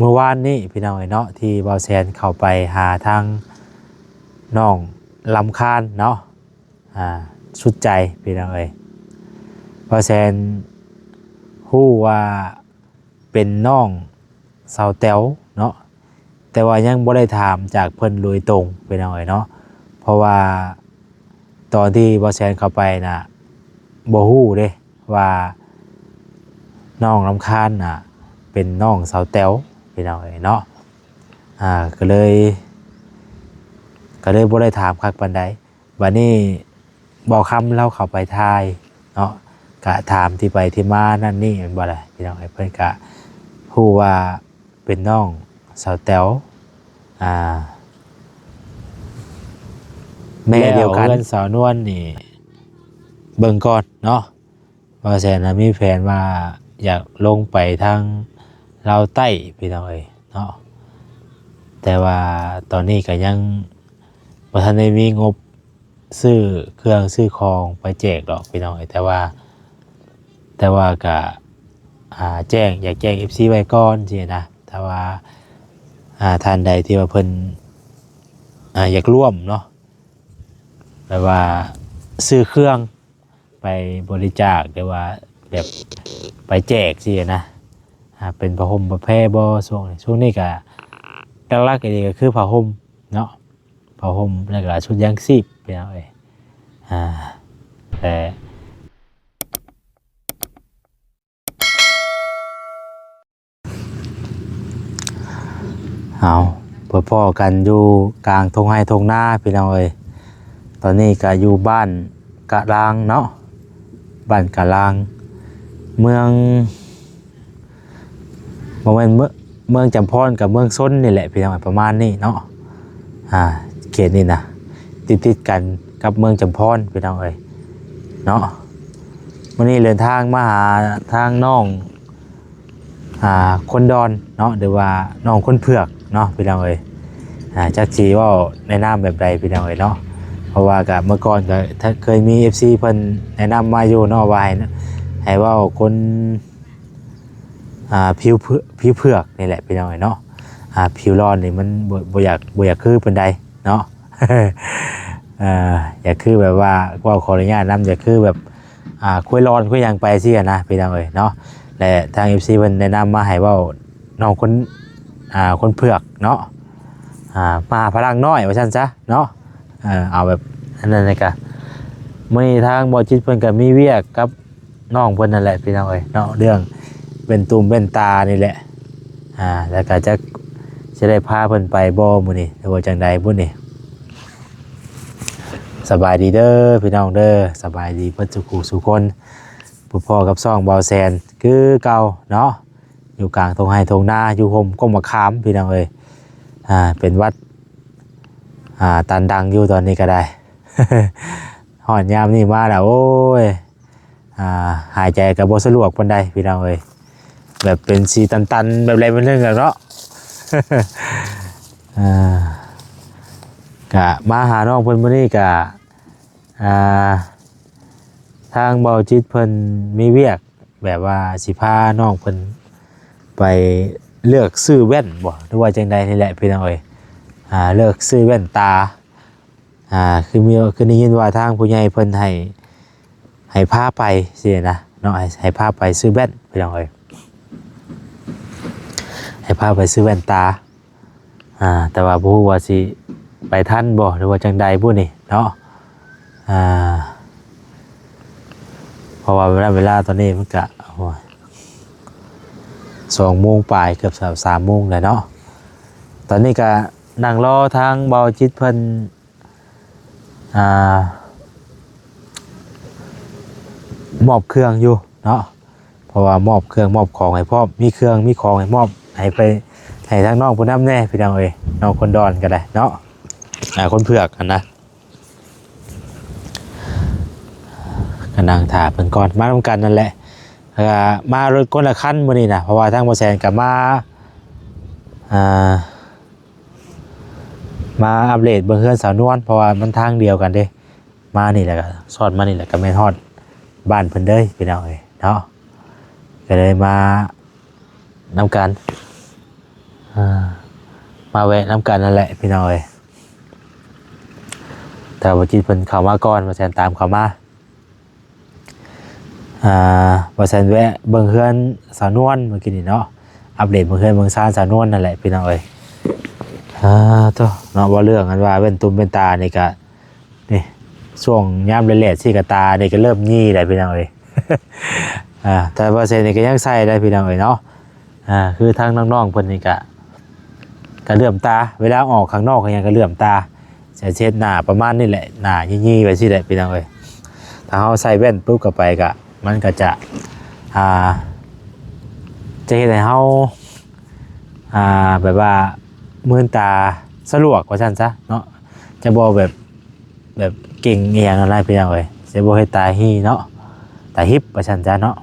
ມື້ວານນີ້ພີ່ນ້ອງເອີຍເນາະ ທີ່ບ່າວແສນເຂົ້າໄປຫາທາງນ້ອງລຳຄານເນາະ ອ່າ ສຸດໃຈພີ່ນ້ອງເອີຍ. ບ່າວແສນຮູ້ວ່າເປັນນ້ອງສາວແຕວເນາະ ແຕ່ວ່າຍັງບໍ່ໄດ້ຖາມຈາກເພິ່ນໂດຍຕົງພີ່ນ້ອງເອີຍເນາະ ເພາະວ່າຕອນທີ່ບ່າວແສນເຂົ້າໄປນະ ບໍ່ຮູ້ເດ້ ວ່ານ້ອງລຳຄານນະເປັນນ້ອງສາວແຕວພີ່ນ້ອງເອີຍເນາະ ອ່າ ກໍເລີຍ ກໍເລີຍບໍ່ໄດ້ຖາມຄັກປານໃດ. ບາດນີ້ບ່າວຄຳລາວເຂົ້າໄປຖ່າຍເນາະ ກະຖາມທີ່ໄປທີ່ມານັ້ນນີ້ແມ່ນບໍ່ລະພີ່ນ້ອງເອີຍ ເພິ່ນກະຮູ້ວ່າເປັນນ້ອງສາວແຕວ ອ່າ ແມ່ດຽວກັນ ເຮືອນສາວນວນນີ້ເບິ່ງກ່ອນເນາະ. ບ່າວແສນນະມີແຜນວ່າຢາກລົງໄປທາງລາວໃຕ້ພີ່ນ້ອງເອີຍເນາະ ແຕ່ວ່າຕອນນີ້ກໍຍັງບໍ່ທັນໄດ້ມີງົບຊື້ເຄື່ອງຊື້ຂອງໄປແຈກດອກພີ່ນ້ອງເອີຍ ແຕ່ວ່າ ແຕ່ວ່າກໍ ອ່າ ແຈ້ງ ຢາກແຈ້ງເອັຟຊີໄວ້ກ່ອນຊີ້ນະ ຖ້າວ່າ ອ່າ ທ່ານໃດທີ່ວ່າເພິ່ນ ອ່າ ຢາກຮ່ວມເນາະ ແບບວ່າຊື້ເຄື່ອງ ໄປບໍລິຈາກ ຫຼືວ່າແບບໄປແຈກຊີ້ນະ ອ່າ ເປັນຜ້າຫົ່ມຜ້າແພບໍ່ ຊ່ວງນີ້ ຊ່ວງນີ້ກະຫຼັກໆອີ່ຫຼີກໍຄືຜ້າຫົ່ມເນາະ ຜ້າຫົ່ມ ແລ້ວກະຊຸດຢາງຊີບພີ່ນ້ອງເອີຍ ອ່າ ແຕ່ ເອົາ ພົບພໍ້ກັນຢູ່ກາງທົ່ງໄຮ່ທົ່ງນາພີ່ນ້ອງເອີຍ ຕອນນີ້ກະຢູ່ບ້ານກະລາງເນາະ ບ້ານກະລາງ ເມືອງ ບໍ່ແມ່ນເມືອງ ເມືອງຈຳພອນກັບເມືອງຊົນນີ້ແຫຼະພີ່ນ້ອງເອີຍ ປະມານນີ້ເນາະ ອ່າ ເຂດນີ້ນະ ຕິດໆກັນກັບເມືອງຈຳພອນພີ່ນ້ອງເອີຍເນາະ. ມື້ນີ້ເດີນທາງມາຫາທາງນ້ອງ ອ່າ ຄົນດອນເນາະ ຫຼືວ່ານ້ອງຄົນເຜືອກເນາະພີ່ນ້ອງເອີຍ ອ່າ ຈັກຊິເວົ້າໃນນາມແບບໃດພີ່ນ້ອງເອີຍເນາະ ເພາະວ່າກະເມື່ອກ່ອນກໍເຄີຍມີເອັຟຊີເພິ່ນແນະນຳມາຢູ່ເນາະ ວ່າໃຫ້ ໃຫ້ເວົ້າຄົນ ອ່າ ຜິວເຜືອກ ຜິວເຜືອກນີ້ແຫຼະພີ່ນ້ອງເອີຍເນາະ ອ່າ ຜິວຫຼອນນີ້ມັນບໍ່ ບໍ່ຢາກ ບໍ່ຢາກຄືປານໃດເນາະ ເອີ ຢາກຄືແບບວ່າ ເວົ້າຂໍອະນຸຍາດນຳ ຢາກຄືແບບ ອ່າ ຄວາຍຫຼອນຄວາຍຫຍັງໄປຊີ້ນະພີ່ນ້ອງເອີຍເນາະ ແລະ ທາງເອັຟຊີເພິ່ນແນະນຳມາໃຫ້ເວົ້ານ້ອງຄົນ ອ່າ ຄົນເຜືອກເນາະ ອ່າ ມະຫາພະລັງນ້ອຍວ່າຊັ້ນຊະເນາະ ເອີ ເອົາແບບອັນນັ້ນນະ ກະມື້ນີ້ທາງບໍ່ຈິດເພິ່ນກະມີວຽກກັບ ນ້ອງເພິ່ນນັ້ນແຫຼະພີ່ນ້ອງເອີຍເນາະ ເລື່ອງແວ່ນຕຸ່ມແວ່ນຕານີ້ແຫຼະ ອ່າ ແລ້ວກໍຈັກຊິໄດ້ພາເພິ່ນໄປບໍ່ມື້ນີ້ ຫຼືວ່າຈັ່ງໃດບຸນີ້. ສະບາຍດີເດີພີ່ນ້ອງເດີ ສະບາຍດີເບິດສູ່ຄູ່ສູ່ຄົນ ພົບພໍ້ກັບຊ່ອງບ່າວແສນຄືເກົ່າເນາະ ຢູ່ກາງທົ່ງໄຮ່ທົ່ງນາ ຢູ່ຮົ່ມກົກໝາກຂາມພີ່ນ້ອງເອີຍ ອ່າ ເປັນຫວັດ ອ່າ ຕັນດັງຢູ່ຕອນນີ້ກໍໄດ້ ຮອດຍາມນີ້ມາແລ້ວ ໂອ້ຍ ອ່າ ຫາຍໃຈກໍບໍ່ສະດວກປານໃດພີ່ນ້ອງເອີຍ ແບບເປັນສີຕັນໆ ແບບໃດແບບໜຶ່ງແຫຼະເນາະ ອ່າ ກະມາຫານ້ອງເພິ່ນມື້ນີ້ກະ ອ່າ ທາງເບົາຈິດເພິ່ນມີວຽກ ແບບວ່າຊິພານ້ອງເພິ່ນໄປເລືອກຊື້ແວ່ນບໍ ຫຼືວ່າຈັ່ງໃດນີ້ແຫຼະພີ່ນ້ອງເອີຍ ອ່າ ເລືອກຊື້ແວ່ນຕາ ອ່າ ຄືມີ ຄືໄດ້ຍິນວ່າທາງຜູ້ໃຫຍ່ເພິ່ນໃຫ້ ໃຫ້ພາໄປຊີ້ນະເນາະ ໃຫ້ ໃຫ້ພາໄປຊື້ແວ່ນພີ່ນ້ອງເອີຍ ໃຫ້ພາໄປຊື້ແວ່ນຕາ ອ່າ ແຕ່ວ່າບໍ່ຮູ້ວ່າຊິໄປທັນບໍ່ ຫຼືວ່າຈັ່ງໃດບຸນີ້ເນາະ ອ່າ ເພາະວ່າເວລາ ເວລາຕອນນີ້ມັນກະ ໂອ້ຍ ສອງໂມງປາຍ ເກືອບສາມໂມງແລ້ວເນາະ ຕອນນີ້ກະນັ່ງລໍທາງເບົາຈິດເພິ່ນ ອ່າ ມອບເຄື່ອງຢູ່ເນາະ ເພາະວ່າມອບເຄື່ອງມອບຂອງໃຫ້ພ້ອມ ມີເຄື່ອງມີຂອງໃຫ້ມອບ ໃຫ້ໄປ ໃຫ້ທາງນ້ອງຜູ້ນຳແດ່ພີ່ນ້ອງເອີຍ ນ້ອງຄົນດອນກໍໄດ້ເນາະ ອ່າ ຄົນເຜືອກຫັ້ນນະ ກໍນັ່ງຖ້າເພິ່ນກ່ອນ ມານຳກັນນັ້ນແຫຼະ ແລ້ວກໍມາລົດຄົນລະຄັນມື້ນີ້ນະ ເພາະວ່າທາງບໍ່ແສນກໍມາ ອ່າ ມາອັບເດດເບິ່ງເຮືອນສາວນວນ ເພາະວ່າມັນທາງດຽວກັນເດ້ ມານີ້ແຫຼະ ກໍຊອດມານີ້ແຫຼະ ກໍແມ່ນຮອດບ້ານເພິ່ນເລີຍພີ່ນ້ອງເອີຍເນາະ ກໍເລີຍມານຳກັນ ມາແວະນຳກັນນັ້ນແຫຼະພີ່ນ້ອງເອີຍ. ແຕ່ວ່າຈິດເພິ່ນເຂົ້າມາກ່ອນ ວ່າແຊນຕາມເຂົ້າມາ. ອ່າ ວ່າແຊນແວະເບິ່ງເຮືອນສາວນວນເມື່ອກີ້ນີ້ເນາະ, ອັບເດດເບິ່ງເຮືອນເບິ່ງຊານສາວນວນນັ້ນແຫຼະພີ່ນ້ອງເອີຍ. ອ່າ ໂທ້ເນາະ ເວົ້າເລື່ອງອັນວ່າແວ່ນຕຸ່ມແວ່ນຕານີ້ກະ ນີ້ ຊ່ວງຍາມແລດໆ ຊີ້ກະຕານີ້ກະເລີ່ມຫຍີ່ແລ້ວພີ່ນ້ອງເອີຍ. ອ່າ ແຕ່ວ່າແຊນນີ້ກະຍັງໃສ່ໄດ້ພີ່ນ້ອງເອີຍເນາະ. ອ່າ ຄືທາງນ້ອງໆ ເພິ່ນນີ້ກະ ກະເຫຼື້ອມຕາ ເວລາອອກຂ້າງນອກຫຍັງກະເຫຼື້ອມຕາ ໃສ່ເຊັດໜ້າປະມານນີ້ແຫຼະ ໜ້າຫຍີ່ໆ ໄປຊີ້ແຫຼະພີ່ນ້ອງເອີຍ. ຖ້າເຮົາໃສ່ແວ່ນປຸບເຂົ້າໄປກະ ມັນກະຈະ ອ່າ ຈະເຮັດໃຫ້ເຮົາ ອ່າ ແບບວ່າມືນຕາສະຫຼວກວ່າຊັ້ນຊະເນາະ, ຈະບໍ່ແບບ ແບບເກັ່ງອີ່ຫຍັງຫັ້ນນະພີ່ນ້ອງເອີຍ, ຈະບໍ່ເຮັດຕາຫີ່ເນາະ ຕາຮິບວ່າຊັ້ນຊະເນາະ.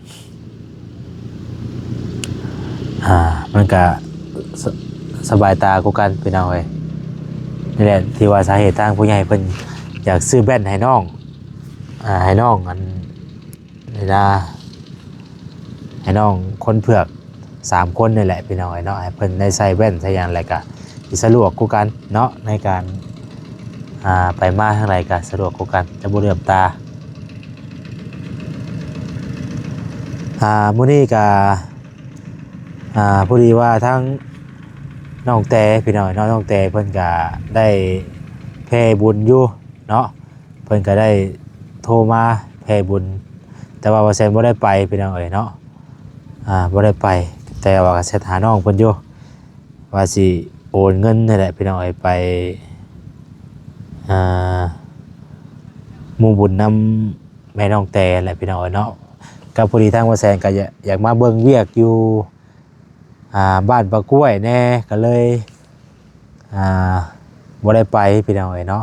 ອ່າ ມັນກະ ສະ ສະບາຍຕາກວ່າກັນພີ່ນ້ອງເອີຍ. ນີ້ແຫຼະທີ່ວ່າສາເຫດທາງຜູ້ໃຫຍ່ເພິ່ນຢາກຊື້ແວ່ນໃຫ້ນ້ອງ ອ່າ ໃຫ້ນ້ອງອັນ ນີ້ນະ ໃຫ້ນ້ອງຄົນເຜືອກສາມຄົນນີ້ແຫຼະພີ່ນ້ອງເອີຍເນາະ, ໃຫ້ເພິ່ນໄດ້ໃສ່ແວ່ນໃສ່ຫຍັງ ແລ້ວກະຊິສະດວກກວ່າກັນເນາະ ໃນການ ອ່າ ໄປມາທາງໃດກະສະດວກກວ່າກັນ ຈະບໍ່ເຫຼື້ອມຕາ. ອ່າ ມື້ນີ້ກະ ອ່າ ພໍດີວ່າທາງນ້ອງແຕພີ່ນ້ອງເນາະ, ນ້ອງແຕເພິ່ນກະໄດ້ແຜ່ບຸນຢູ່ເນາະ. ເພິ່ນກະໄດ້ໂທມາແຜ່ບຸນ ແຕ່ວ່າບ່າວແຊນບໍ່ໄດ້ໄປພີ່ນ້ອງເອີຍເນາະ, ອ່າ ບໍ່ໄດ້ໄປ ແຕ່ວ່າກະແຊັດຫານ້ອງເພິ່ນຢູ່ ວ່າຊິໂອນເງິນນີ້ແຫຼະພີ່ນ້ອງເອີຍ ໄປ ອ່າ ໂມບຸນນຳແມ່ນ້ອງແຕແຫຼະພີ່ນ້ອງເອີຍເນາະ. ກະພໍດີທາງບ່າວແຊນກະຢາກ ຢາກມາເບິ່ງວຽກຢູ່ ອ່າ ບ້ານປາກ້ວຍແດ່ ກະເລີຍ ອ່າ ບໍ່ໄດ້ໄປພີ່ນ້ອງເອີຍເນາະ.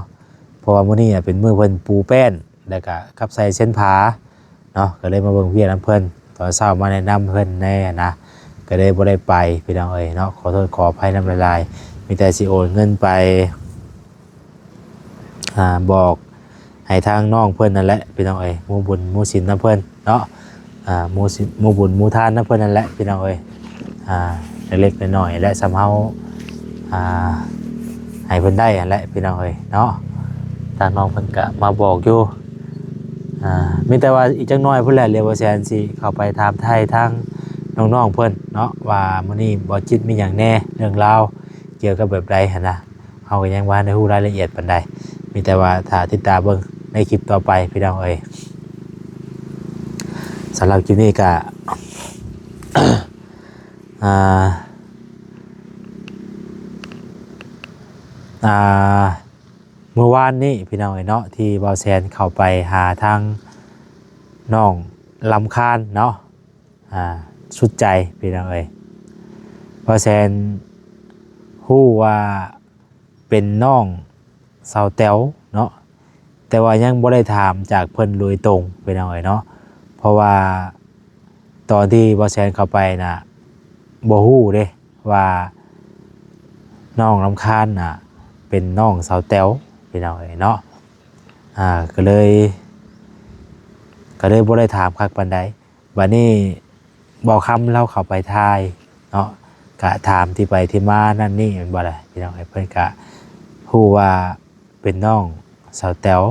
ເພາະວ່າມື້ນີ້ເປັນມື້ເພິ່ນປູແປ້ນ ແລ້ວກະກັບໃສ່ເຊັ່ນຜາເນາະ, ກະເລີຍມາເບິ່ງວຽກນຳເພິ່ນ ຕອນເຊົ້າມາແນະນຳເພິ່ນແດ່ນະ, ກະເລີຍບໍ່ໄດ້ໄປພີ່ນ້ອງເອີຍເນາະ. ຂໍໂທດຂໍອະໄພນຳຫຼາຍໆ, ມີແຕ່ຊິໂອນເງິນໄປ ອ່າ ບອກໃຫ້ທາງນ້ອງເພິ່ນນັ້ນແຫຼະພີ່ນ້ອງເອີຍ, ໂມບຸນໂມສິນນຳເພິ່ນເນາະ, ອ່າ ໂມສິນ ໂມບຸນໂມທານນຳເພິ່ນນັ້ນແຫຼະພີ່ນ້ອງເອີຍ. ອ່າ ເລັກໆ ນ້ອຍໆ ແລະ ສ່ຳເຮົາ ອ່າ ໃຫ້ເພິ່ນໄດ້ຫັ້ນແຫຼະພີ່ນ້ອງເອີຍເນາະ. ທາງນ້ອງເພິ່ນກະມາບອກຢູ່ ອ່າ ມີແຕ່ວ່າອີກຈັກໜ້ອຍພຸ້ນແຫຼະ ດຽວບ່າວແຊນຊິເຂົ້າໄປຖາມໄຖ່ທາງນ້ອງໆ ເພິ່ນເນາະ ວ່າມື້ນີ້ບ່າວຈິດມີຫຍັງແດ່ ເລື່ອງລາວກ່ຽວກັບແບບໃດຫັ້ນນະ. ເຮົາກະຍັງບໍ່ທັນໄດ້ຮູ້ລາຍລະອຽດປານໃດ, ມີແຕ່ວ່າຖ້າຕິດຕາມເບິ່ງໃນຄລິບຕໍ່ໄປພີ່ນ້ອງເອີຍ. ສຳລັບຄລິບນີ້ກະ ອ່າ ອ່າ ມື້ວານນີ້ພີ່ນ້ອງເອີຍເນາະ ທີ່ບ່າວແຊນເຂົ້າໄປຫາທາງນ້ອງລຳຄານເນາະ ອ່າ ສຸດໃຈພີ່ນ້ອງເອີຍ. ບ່າວແຊນຮູ້ວ່າເປັນນ້ອງສາວແຕວເນາະ, ແຕ່ວ່າຍັງບໍ່ໄດ້ຖາມຈາກເພິ່ນໂດຍຕົງພີ່ນ້ອງເອີຍເນາະ. ເພາະວ່າຕອນທີ່ບ່າວແຊນເຂົ້າໄປນະ ບໍ່ຮູ້ເດ້ວ່ານ້ອງລຳຄານນະເປັນນ້ອງສາວແຕວພີ່ນ້ອງເອີຍເນາະ. ອ່າ ກະເລີຍ ກະເລີຍບໍ່ໄດ້ຖາມຄັກປານໃດ. ບາດນີ້ບ່າວຄຳລາວເຂົ້າໄປຖ່າຍເນາະ ກະຖາມທີ່ໄປທີ່ມານັ້ນນີ້ແມ່ນບໍ່ລະພີ່ນ້ອງເອີຍ. ເພິ່ນກະຮູ້ວ່າເປັນນ້ອງສາວແຕວ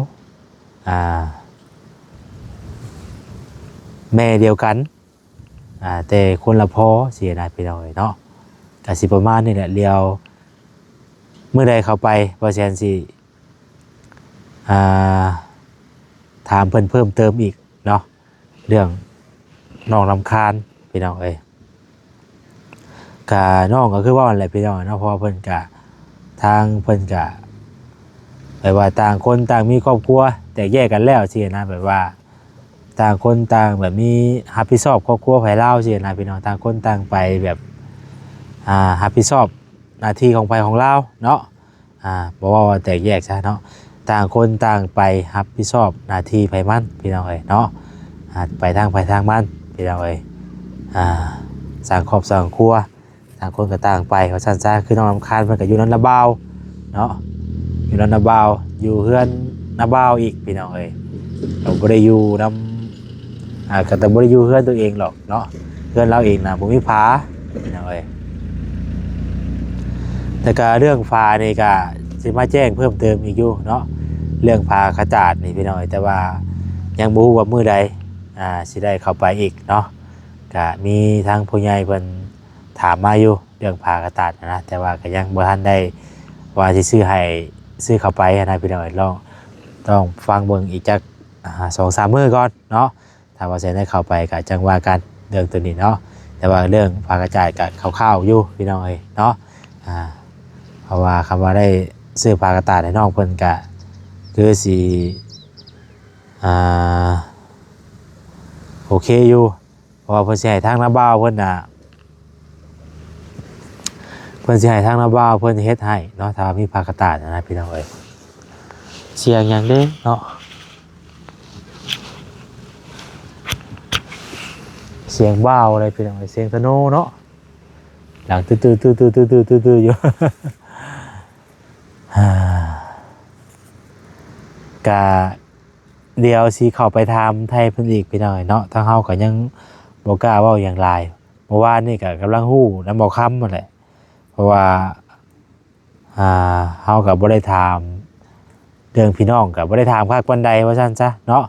ອ່າ ແມ່ດຽວກັນ ອ່າ ແຕ່ຄົນລະພໍ່ຊີ້ນະພີ່ນ້ອງເອີຍເນາະ. ກະຊິປະມານນີ້ແຫຼະ, ດຽວມື້ໃດເຂົ້າໄປ ບ່າວແຊນຊິ ອ່າ ຖາມເພິ່ນເພີ່ມເຕີມອີກເນາະ ເລື່ອງນ້ອງລຳຄານພີ່ນ້ອງເອີຍ. ກະນ້ອງກະຄືເວົ້າຫັ້ນແຫຼະພີ່ນ້ອງເນາະ, ເພາະວ່າເພິ່ນກະ ທາງເພິ່ນກະ ແບບວ່າຕ່າງຄົນຕ່າງມີຄອບຄົວ ແຕກແຍກກັນແລ້ວຊີ້ນະ, ແບບວ່າຕ່າງຄົນຕ່າງແບບມີຮັບຜິດຊອບຄອບຄົວໃຜລາວຊີ້ນະພີ່ນ້ອງ, ຕ່າງຄົນຕ່າງໄປແບບ ອ່າ ຮັບຜິດຊອບໜ້າທີ່ຂອງໃຜຂອງລາວເນາະ. ອ່າ ບໍ່ເວົ້າວ່າແຕກແຍກຊະເນາະ, ຕ່າງຄົນຕ່າງໄປຮັບຜິດຊອບໜ້າທີ່ໃຜມັນພີ່ນ້ອງເອີຍເນາະ. ອ່າ ໄປທາງໃຜທາງມັນພີ່ນ້ອງເອີຍ, ອ່າ ສ້າງຄອບສ້າງຄົວ ຕ່າງຄົນກະຕ່າງໄປວ່າຊັ້ນຊະ. ຄືນ້ອງລຳຄານເພິ່ນກະຢູ່ນຳນ້າບ່າວເນາະ, ຢູ່ນຳນ້າບ່າວ ຢູ່ເຮືອນນ້າບ່າວອີກພີ່ນ້ອງເອີຍ, ກະບໍ່ໄດ້ຢູ່ນຳ ອ່າ ກະແຕ່ບໍ່ໄດ້ຢູ່ເຮືອນໂຕເອງດອກເນາະ, ເຮືອນລາວເອງນະບໍ່ມີຜາພີ່ນ້ອງເອີຍ. ແລ້ວກະເລື່ອງຝານີ້ກະຊິມາແຈ້ງເພີ່ມເຕີມອີກຢູ່ເນາະ ເລື່ອງຝາຂະຈາດນີ້ພີ່ນ້ອງ ແຕ່ວ່າຍັງບໍ່ຮູ້ວ່າມື້ໃດ ອ່າ ຊິໄດ້ເຂົ້າໄປອີກເນາະ. ກະມີທາງຜູ້ໃຫຍ່ເພິ່ນຖາມມາຢູ່ເລື່ອງຝາຂະຈາດນະ ແຕ່ວ່າກະຍັງບໍ່ທັນໄດ້ວ່າຊິຊື້ໃຫ້ ຊື້ເຂົ້າໄປນະພີ່ນ້ອງ. ລອງ ຕ້ອງຟັງເບິ່ງອີກຈັກ ອ່າ ສອງສາມມື້ກ່ອນເນາະ. ຖ້າວ່າຊິໄດ້ເຂົ້າໄປກະຈັ່ງວ່າກັນເລື່ອງໂຕນີ້ເນາະ ແຕ່ວ່າເລື່ອງຝາຂະຈາດກະຄ່າວໆຢູ່ພີ່ນ້ອງເອີຍເນາະ. ອ່າ ເພາະວ່າຄຳວ່າໄດ້ຊື້ຝາຂະຈາດໃຫ້ນ້ອງເພິ່ນກະຄືຊິ ອ່າ ໂອເຄຢູ່ ເພາະວ່າເພິ່ນຊິໃຫ້ທາງນ້າບ່າວເພິ່ນນະ ເພິ່ນຊິໃຫ້ທາງນ້າບ່າວເພິ່ນເຮັດໃຫ້ເນາະ ຖ້າວ່າມີຝາຂະຈາດນະພີ່ນ້ອງເອີຍ. ສຽງຫຍັງເດ້ເນາະ ສຽງບ່າວເລີຍພີ່ນ້ອງເອີຍ ສຽງທະໂນເນາະ ດັງຕື້ໆໆໆໆໆຢູ່. ກະດຽວຊິເຂົ້າໄປຖາມໄຖ່ເພິ່ນອີກພີ່ນ້ອງເອີຍເນາະ. ທາງເຮົາກະຍັງບໍ່ກ້າເວົ້າຫຍັງຫຼາຍ ເມື່ອວານນີ້ກະກຳລັງຮູ້ນຳບໍ່ຄຳຫັ້ນແຫຼະ ເພາະວ່າ ອ່າ ເຮົາກະບໍ່ໄດ້ຖາມເລື່ອງພີ່ນ້ອງ ກະບໍ່ໄດ້ຖາມຄັກປານໃດວ່າຊັ້ນຊະເນາະ.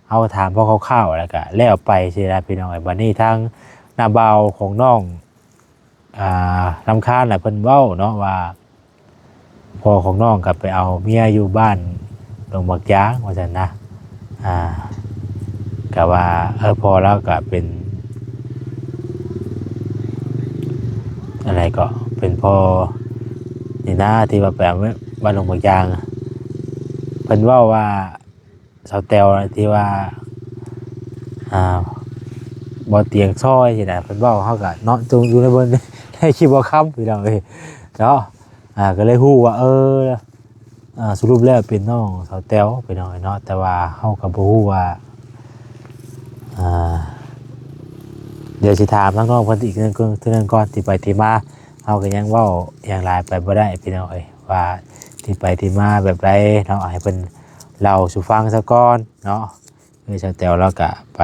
ເຮົາຖາມພໍຄ່າວໆ ແລ້ວກະແລ້ວໄປຊີ້ນະພີ່ນ້ອງເອີຍ. ບາດນີ້ທາງນ້າບ່າວຂອງນ້ອງ ອ່າ ລຳຄານນະ ເພິ່ນເວົ້າເນາະວ່າ ພໍ່ຂອງນ້ອງກະໄປເອົາເມຍຢູ່ບ້ານດົງບັກຢາງວ່າຊັ້ນນະ. ອ່າ ກະວ່າ ເອີ ພໍ່ລາວກະເປັນ ອັນໃດເກາະ ເປັນພໍ່ນີ້ນະ ທີ່ວ່າໄປເອົາບ້ານດົງບັກຢາງ. ເພິ່ນເວົ້າວ່າ ສາວແຕວທີ່ວ່າ ອ່າ ບໍ່ຕຽງຊອຍຊີ້ນະ ເພິ່ນເວົ້າ ເຮົາກະເນາະ ຢູ່ໃນເບິ່ງໃນຄລິບບໍ່ຄຳພີ່ນ້ອງເອີຍເນາະ. ອ່າ ກະເລີຍຮູ້ວ່າ ເອີ ອ່າ ສະຫຼຸບແລ້ວເປັນນ້ອງສາວແຕວພີ່ນ້ອງເອີຍເນາະ. ແຕ່ວ່າເຮົາກະບໍ່ຮູ້ວ່າ ອ່າ ດຽວຊິຖາມທາງນ້ອງເພິ່ນອີກເທື່ອໜຶ່ງກ່ອນ ທີ່ໄປທີ່ມາ ເຮົາກະຍັງເວົ້າຫຍັງຫຼາຍໄປບໍ່ໄດ້ພີ່ນ້ອງເອີຍ ວ່າທີ່ໄປທີ່ມາແບບໃດເນາະ ໃຫ້ເພິ່ນເລົ່າສູ່ຟັງຊະກ່ອນເນາະ. ຄືສາວແຕວລາວກະໄປ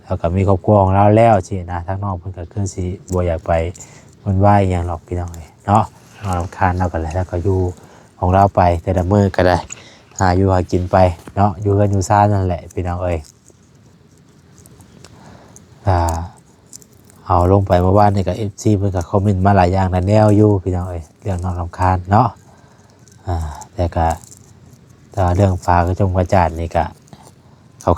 ລາວກະມີຄອບຄົວຂອງລາວແລ້ວຊີ້ນະ ທາງນ້ອງເພິ່ນກະຄືຊິບໍ່ຢາກໄປວຸ່ນວາຍອີ່ຫຍັງດອກພີ່ນ້ອງເອີຍເນາະ. ນ້ອງລຳຄານລາວກະແຫຼະ ລາວກະຢູ່ຂອງລາວໄປ ແຕ່ລະມື້ກະໄດ້ຫາຢູ່ຫາກິນໄປເນາະ ຢູ່ເຮືອນຢູ່ຊານນັ້ນແຫຼະພີ່ນ້ອງເອີຍ. ອ່າ ເຮົາລົງໄປເມື່ອວານນີ້ກະ ເອັຟຊີ ເພິ່ນກະຄອມເມັນມາຫຼາຍຢ່າງຫຼາຍແນວຢູ່ພີ່ນ້ອງເອີຍ ເລື່ອງນ້ອງລຳຄານເນາະ. ອ່າ ແຕ່ກະ ແຕ່ວ່າເລື່ອງຝາກະຈົງກະຈາດນີ້ກະ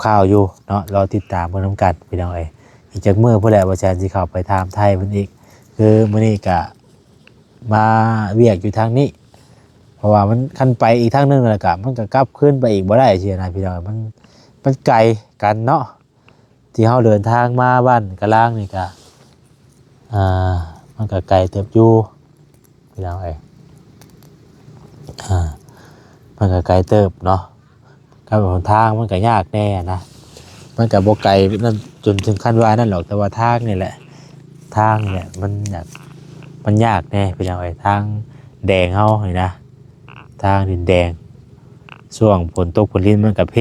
ຄ່າວໆຢູ່ເນາະ ລໍຕິດຕາມເບິ່ງນຳກັນພີ່ນ້ອງເອີຍ. ອີກຈັກມື້ພຸ້ນແຫຼະ ບ່າວແຊນຊິເຂົ້າໄປຖາມໄຖ່ເພິ່ນອີກ ຄືມື້ນີ້ກະມາວຽກຢູ່ທາງນີ້ ເພາະວ່າມັນ ຄັນໄປອີກທາງໜຶ່ງແລ້ວກະ ມັນກະກັບຄືນໄປອີກບໍ່ໄດ້ຊີ້ນະພີ່ນ້ອງ ມັນ ມັນໄກກັນເນາະ. ທີ່ເຮົາເດີນທາງມາບ້ານກະລາງນີ້ກະ ອ່າ ມັນກະໄກເຕີບຢູ່ພີ່ນ້ອງເອີຍ. ອ່າ ມັນກະໄກເຕີບເນາະ ກັບຫົນທາງມັນກະຍາກແດ່ນະ ມັນກະບໍ່ໄກນັ້ນຈົນເຖິງຂັ້ນວ່ານັ້ນດອກ ແຕ່ວ່າທາງນີ້ແຫຼະ ທາງນີ້ແຫຼະ ມັນຍາກ ມັນຍາກແດ່ພີ່ນ້ອງເອີຍ. ທາງແດງເຮົານີ້ນະ ທາງດິນແດງ ຊ່ວງຝົນຕົກຝົນລິນມັນກະເພ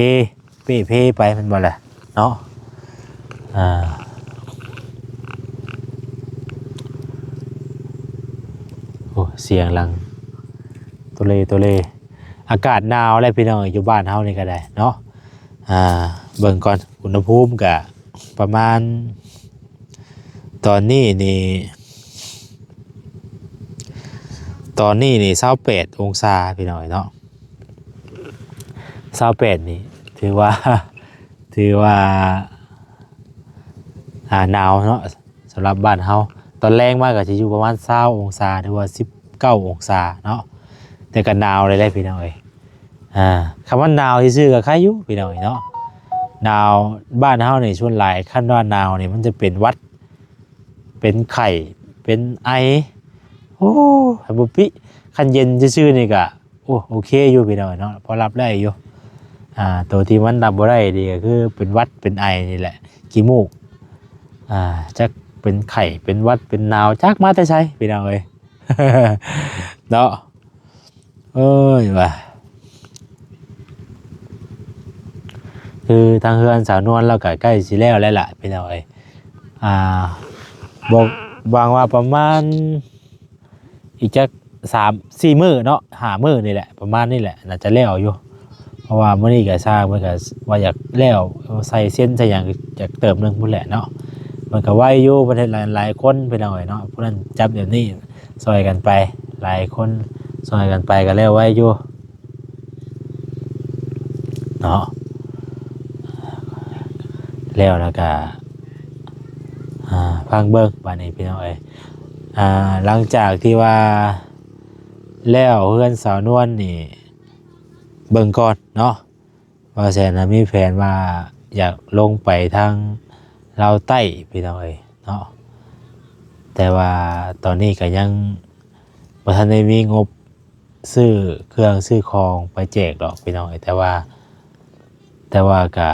ເປ່ເພໄປແມ່ນບໍ່ລະເນາະ. ອ່າ ໂອ້ ສຽງຫຼັງໂຕເລໂຕເລ ອາກາດໜາວແຫຼະພີ່ນ້ອງ ຢູ່ບ້ານເຮົານີ້ກະໄດ້ເນາະ. ອ່າ ເບິ່ງກ່ອນ ອຸນຫະພູມກະປະມານ ຕອນນີ້ນີ້ ຕອນນີ້ນີ້ຊາວແປດອົງສາພີ່ນ້ອງເນາະ. ຊາວແປດນີ້ຖືວ່າ ຖືວ່າ ອ່າ ໜາວເນາະ ສຳລັບບ້ານເຮົາ. ຕອນແລງມາກະຊິຢູ່ປະມານຊາວອົງສາ ຫຼືວ່າສິບເກົ້າອົງສາເນາະ ແຕ່ກະໜາວເລີຍເດ້ພີ່ນ້ອງເອີຍ. ອ່າ ຄຳວ່າໜາວຊື່ໆກະໄຄຢູ່ພີ່ນ້ອງເອີຍເນາະ. ໜາວ ບ້ານເຮົານີ້ສ່ວນຫຼາຍ ຄັນວ່າໜາວນີ້ມັນຈະເປັນຫວັດ ເປັນໄຂ້ ເປັນໄອ ໂອ້ ໃຫ້ບໍ່ປິ. ຄັນເຢັນຊື່ໆນີ້ກະ ໂອ້ ໂອເຄຢູ່ພີ່ນ້ອງເນາະ ພໍຮັບໄດ້ຢູ່. ອ່າ ໂຕທີ່ມັນຮັບບໍ່ໄດ້ດີກະຄືເປັນຫວັດເປັນໄອນີ້ແຫຼະ ຂີ້ມູກ. ອ່າ ຈັກເປັນໄຂ້ເປັນຫວັດເປັນໜາວ ຈັກມາແຕ່ໃສພີ່ນ້ອງເອີຍ ເນາະ. ເອີຍວ່າ ຄືທາງເຮືອນສາວນວນລາວກະໃກ້ຊິແລ້ວແລ້ວລະພີ່ນ້ອງເອີຍ. ອ່າ ບໍ່ ຫວັງວ່າປະມານ ອີກຈັກສາມສີ່ມື້ເນາະ ຫ້າມື້ນີ້ແຫຼະ ປະມານນີ້ແຫຼະ ໜ້າຈະແລ້ວຢູ່. ເພາະວ່າມື້ນີ້ກໍຊ່າງເພິ່ນກໍວ່າຢາກແລ້ວ ໃສ່ເຊັນໃສ່ຫຍັງ ຢາກເຕີບໜຶ່ງພຸ້ນແຫຼະເນາະ. ເພິ່ນກໍໄວຢູ່ ເພິ່ນເຮັດຫຼາຍ ຫຼາຍຄົນ ພີ່ນ້ອງເອີຍເນາະ. ຜູ້ນັ້ນຈັບແບບນີ້ ຊ່ອຍກັນໄປ ຫຼາຍຄົນຊ່ອຍກັນໄປ ກໍແລ້ວໄວຢູ່ເນາະ. ແລ້ວ ແລ້ວກໍ ອ່າ ຟັງເບິ່ງບາດນີ້ ພີ່ນ້ອງເອີຍ. ອ່າ ຫຼັງຈາກທີ່ວ່າແລ້ວເຮືອນສາວນວນນີ້ ເບິ່ງກ່ອນເນາະ ບ່າວແສນນະມີແຜນວ່າຢາກລົງໄປທາງລາວໃຕ້ ພີ່ນ້ອງເອີຍເນາະ. ແຕ່ວ່າຕອນນີ້ກໍຍັງບໍ່ທັນໄດ້ມີງົບຊື້ເຄື່ອງຊື້ຂອງໄປແຈກດອກ ພີ່ນ້ອງເອີຍ. ແຕ່ວ່າ ແຕ່ວ່າກໍ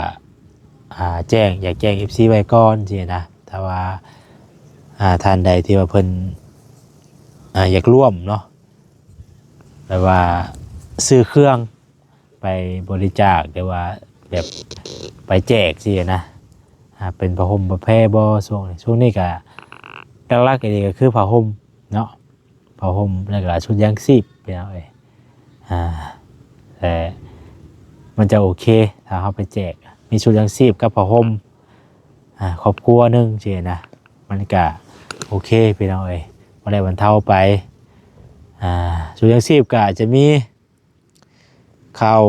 ອ່າ ແຈ້ງ ຢາກແຈ້ງເອັຟຊີໄວ້ກ່ອນຊີ້ນະ. ຖ້າວ່າ ອ່າ ທ່ານໃດທີ່ວ່າເພິ່ນ ອ່າ ຢາກຮ່ວມເນາະ ແບບວ່າຊື້ເຄື່ອງໄປບໍລິຈາກ ຫຼືວ່າແບບໄປແຈກຊີ້ນະ. ອ່າ ເປັນຜ້າຫົ່ມຜ້າແພບໍ່ ຊ່ວງນີ້ ຊ່ວງນີ້ກໍຫຼັກໆອີ່ຫຼີກໍຄືຜ້າຫົ່ມເນາະ. ຜ້າຫົ່ມ ແລ້ວກໍຊຸດຢາງຊີບ ພີ່ນ້ອງເອີຍ. ອ່າ ແຕ່ມັນຈະໂອເຄ ຖ້າເຮົາໄປແຈກ ມີຊຸດຢາງຊີບກັບຜ້າຫົ່ມ ອ່າ ຄອບຄົວໜຶ່ງຊີ້ນະ ມັນກະໂອເຄ ພີ່ນ້ອງເອີຍ ພໍໄດ້ບັນເທົາໄປ. ອ່າ ຊຸດຢາງຊີບກໍອາດຈະມີເຂົ້າ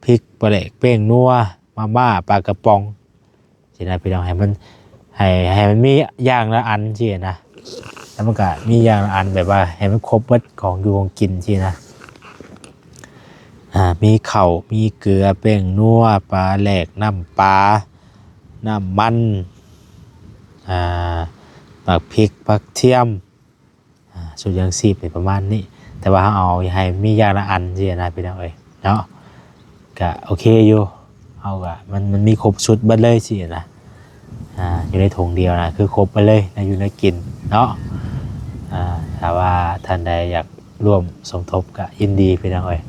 ພິກ ປາແດກ ແປ້ງນົວ ມາມ່າ ປາກະປ໋ອງ ຊີ້ນະພີ່ນ້ອງ. ໃຫ້ມັນ ໃຫ້ ໃຫ້ມັນມີຢ່າງລະອັນຊີ້ນະ ແລ້ວມັນກະມີຢ່າງລະອັນ ແບບວ່າໃຫ້ມັນຄົບເບິດຂອງຢູ່ຂອງກິນຊີ້ນະ. ອ່າ ມີເຂົ້າ ມີເກືອ ແປ້ງນົວ ປາແດກ ນ້ຳປາ ນ້ຳມັນ ອ່າ ໝາກພິກ ຜັກທຽມ ອ່າ ຊຸດຢາງຊີບນີ້ປະມານນີ້ ແຕ່ວ່າເຮົາເອົາໃຫ້ມີຢ່າງລະອັນຊີ້ນະ ພີ່ນ້ອງເອີຍເນາະ. ກະໂອເຄຢູ່ ເຮົາກະ ມັນ ມັນມີຄົບຊຸດເບິດເລີຍຊີ້ນະ. ອ່າ ຢູ່ໃນຖົງດຽວນະ ຄືຄົບເບິດເລີຍ ແນວຢູ່ແນວກິນເນາະ. ອ່າ ຖ້າວ່າທ່ານໃດຢາກຮ່ວມສົມທົບກະຍິນດີ ພີ່ນ້ອງເອີຍ.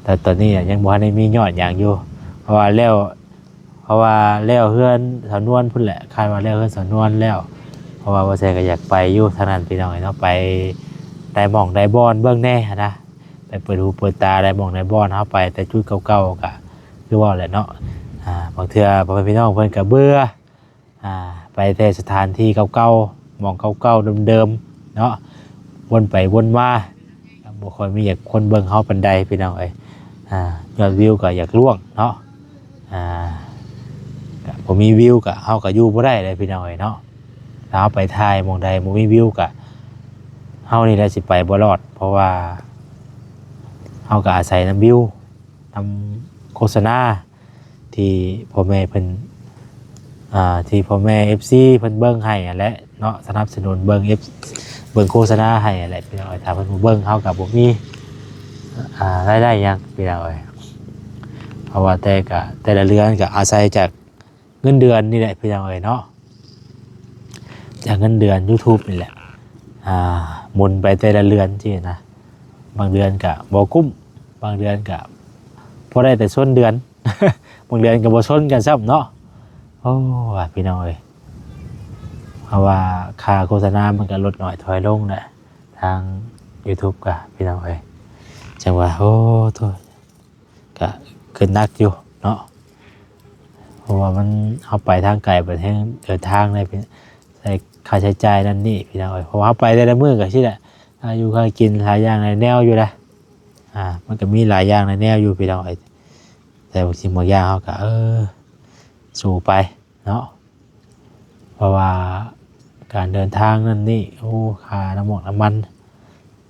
ແຕ່ຕອນນີ້ຍັງບໍ່ທັນໄດ້ມີຍອດຫຍັງຢູ່ ເພາະວ່າແລ້ວ ເພາະວ່າແລ້ວເຮືອນສາວນວນພຸ້ນແຫຼະ ຄາດວ່າແລ້ວເຮືອນສາວນວນແລ້ວ ເພາະວ່າບໍ່ແຊກໍຢາກໄປຢູ່ທາງນັ້ນ ພີ່ນ້ອງເອີຍເນາະ. ໄປໄດ້ໝ່ອງໄດ້ບ່ອນເບິ່ງແດ່ຫັ້ນນະ ໄປເປີດຫູເປີດຕາໄດ້ໝ່ອງໄດ້ບ່ອນ. ເຮົາໄປແຕ່ຈຸດເກົ່າໆ ກະຄືເວົ້າແຫຼະເນາະ ອ່າ ບາງເທື່ອພໍ່ແມ່ພີ່ນ້ອງເພິ່ນກະເບື່ອ ອ່າ ໄປແຕ່ສະຖານທີ່ເກົ່າໆ ໝ່ອງເກົ່າໆ ເດີມໆ ເນາະ ວົນໄປວົນມາ ບໍ່ຄ່ອຍມີຫຍັງຄົນເບິ່ງເຮົາປານໃດ ພີ່ນ້ອງເອີຍ. ອ່າ ຍອດວິວກໍຢາກລ່ວງເນາະ ອ່າ ກະບໍ່ມີວິວກະ ເຮົາກະຢູ່ບໍ່ໄດ້ເດ້ ພີ່ນ້ອງເອີຍເນາະ. ຖ້າເຮົາໄປຖ່າຍໝ່ອງໃດບໍ່ມີວິວກະ ເຮົານີ້ແຫຼະຊິໄປບໍ່ລອດ ເພາະວ່າເຮົາກະອາໄສນຳວິວ ນຳໂຄສະນາ ທີ່ພໍ່ແມ່ເພິ່ນ ອ່າ ທີ່ພໍ່ແມ່ເອັຟຊີເພິ່ນເບິ່ງໃຫ້ຫັ້ນແຫຼະເນາະ ສະໜັບສະໜູນເບິ່ງເອັຟ ເບິ່ງໂຄສະນາໃຫ້ຫັ້ນແຫຼະ ພີ່ນ້ອງເອີຍ. ຖ້າເພິ່ນບໍ່ເບິ່ງ ເຮົາກໍບໍ່ມີ ອ່າ ລາຍໄດ້ຫຍັງ ພີ່ນ້ອງເອີຍ. ເພາະວ່າແຕ່ກະ ແຕ່ລະເດືອນກະອາໄສຈາກເງິນເດືອນນີ້ແຫຼະ ພີ່ນ້ອງເອີຍເນາະ ຈາກເງິນເດືອນຢູທູບນີ້ແຫຼະ ອ່າ ໝູນໄປແຕ່ລະເດືອນຊີ້ນະ. ບາງເດືອນກະບໍ່ກຸ້ມ ບາງເດືອນກະພໍໄດ້ແຕ່ຊົນເດືອນ ບາງເດືອນກໍບໍ່ຊົນກັນຊ້ຳເນາະ. ໂອ້ ວ່າພີ່ນ້ອງເອີຍ ເພາະວ່າຄ່າໂຄສະນາມັນກໍລົດໜ້ອຍຖອຍລົງແຫຼະ ທາງຢູທູບກະ ພີ່ນ້ອງເອີຍ. ຈັ່ງວ່າ ໂອ້ ໂທ້ ກະຄຶດໜັກຢູ່ເນາະ ເພາະວ່າມັນ ເຮົາໄປທາງໄກ ບັດແຮງເດີນທາງໄດ້ ເປັນ ໃຊ້ຄ່າໃຊ້ຈ່າຍນັ້ນນີ້ ພີ່ນ້ອງເອີຍ. ເພາະວ່າເຮົາໄປແຕ່ລະມື້ກໍຊີ້ແຫຼະ ຄ່າຢູ່ຄ່າກິນ ຫຼາຍຢ່າງຫຼາຍແນວຢູ່ນະ ອ່າ ມັນກໍມີຫຼາຍຢ່າງຫຼາຍແນວຢູ່ ພີ່ນ້ອງເອີຍ. ແຕ່ບາງສິ່ງບາງຢ່າງເຮົາກໍ ເອີ ສູ້ໄປເນາະ ເພາະວ່າການເດີນທາງນັ້ນນີ້ ໂອ້ ຄ່ານ້ຳມັນ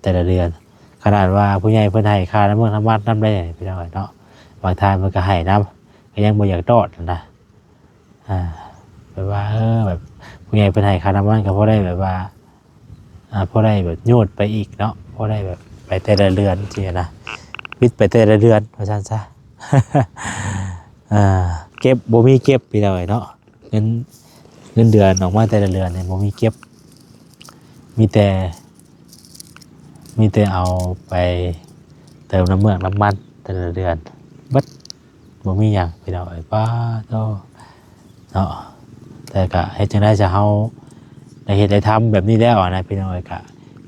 ແຕ່ລະເດືອນ ຂະໜາດວ່າຜູ້ໃຫຍ່ເພິ່ນໃຫ້ຄ່ານ້ຳມັນ ນ້ຳມັນນຳໄດ້ ພີ່ນ້ອງເອີຍເນາະ ບາງທ່ານເພິ່ນກໍໃຫ້ນຳ ກໍຍັງບໍ່ຢາກຕອດນະ. ອ່າ ແບບວ່າ ເອີ ແບບຜູ້ໃຫຍ່ເພິ່ນໃຫ້ຄ່ານ້ຳມັນ ກໍພໍໄດ້ແບບວ່າ ອ່າ ພໍໄດ້ແບບຍູດໄປອີກເນາະ ພໍໄດ້ແບບໄປແຕ່ລະເດືອນຊີ້ນະ ວິດໄປແຕ່ລະເດືອນວ່າຊັ້ນຊະ. ອ່າ ເກັບ ບໍ່ມີເກັບ ພີ່ນ້ອງເອີຍເນາະ ເງິນ ເງິນເດືອນອອກມາແຕ່ລະເດືອນນີ້ບໍ່ມີເກັບ ມີແຕ່ ມີແຕ່ເອົາໄປເຕີມນ້ຳເມືອກນ້ຳມັນແຕ່ລະເດືອນເບິດ ບໍ່ມີຫຍັງ ພີ່ນ້ອງເອີຍ. ປ້າໂທ້ ເນາະ ແຕ່ກະເຮັດຈັ່ງໃດຊະ ເຮົາໄດ້ເຮັດໄດ້ທຳແບບນີ້ແລ້ວນະ ພີ່ນ້ອງເອີຍ. ກະ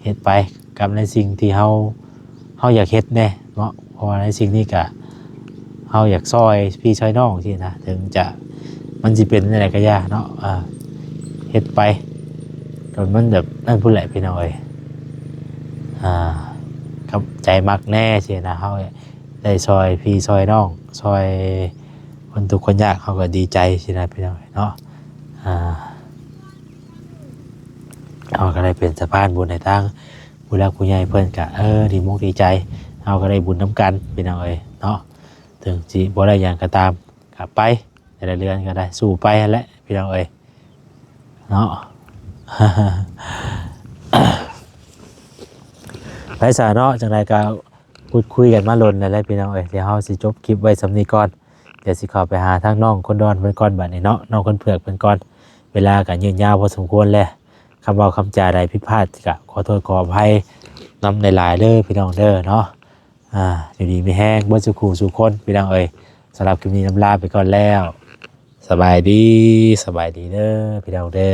ເຮັດໄປກັບໃນສິ່ງທີ່ເຮົາ ເຮົາຢາກເຮັດແດ່ເນາະ ເພາະວ່າໃນສິ່ງນີ້ກະເຮົາຢາກຊ່ອຍພີ່ຊ່ອຍນ້ອງຊີ້ນະ ເຖິງຈະມັນຊິເປັນແນວໃດກະຢ່າເນາະ ອ່າ ເຮັດໄປ ຈົນມັນແບບນັ້ນພຸ້ນແຫຼະພີ່ນ້ອງເອີຍ ອ່າ ກັບໃຈມັກແດ່ຊີ້ນະ ເຮົາໄດ້ຊ່ອຍພີ່ຊ່ອຍນ້ອງ ຊ່ອຍຄົນທຸກຄົນຍາກ ເຮົາກະດີໃຈຊີ້ນະພີ່ນ້ອງເອີຍເນາະ ອ່າ ເຮົາກະໄດ້ເປັນສະພານບຸນໃຫ້ທາງຜູ້ຫຼັກຜູ້ໃຫຍ່ເພິ່ນກະ ເອີ ດີມຸກດີໃຈ ເຮົາກະໄດ້ບຸນນຳກັນພີ່ນ້ອງເອີຍເນາະ ເຖິງຊິບໍ່ໄດ້ຫຍັງກະຕາມ ກະໄປ ແຕ່ລະເດືອນກະໄດ້ສູ້ໄປຫັ້ນແຫຼະພີ່ນ້ອງເອີຍເນາະ ໄປຊະເນາະ ຈັ່ງໃດກະ ພູດຄຸຍກັນມາດົນແລ້ວແຫຼະພີ່ນ້ອງເອີຍ ດຽວເຮົາຊິຈົບຄລິບໄວ້ສ່ຳນີ້ກ່ອນ ດຽວຊິເຂົ້າໄປຫາທາງນ້ອງຄົນດອນເພິ່ນກ່ອນບາດນີ້ເນາະ ນ້ອງຄົນເຜືອກເພິ່ນກ່ອນ ເວລາກະຍືດຍາວພໍສົມຄວນແຫຼະ ຄຳເວົ້າຄຳຈາໃດຜິດພາດກະຂໍໂທດຂໍອະໄພນຳຫຼາຍໆເດີພີ່ນ້ອງເດີເນາະ ອ່າ ຢູ່ດີມີແຮງເບິດສູ່ຄູ່ສູ່ຄົນພີ່ນ້ອງເອີຍ ສຳລັບຄລິບນີ້ລຳລາໄປກ່ອນແລ້ວ ສະບາຍດີ ສະບາຍດີເດີພີ່ນ້ອງເດີ.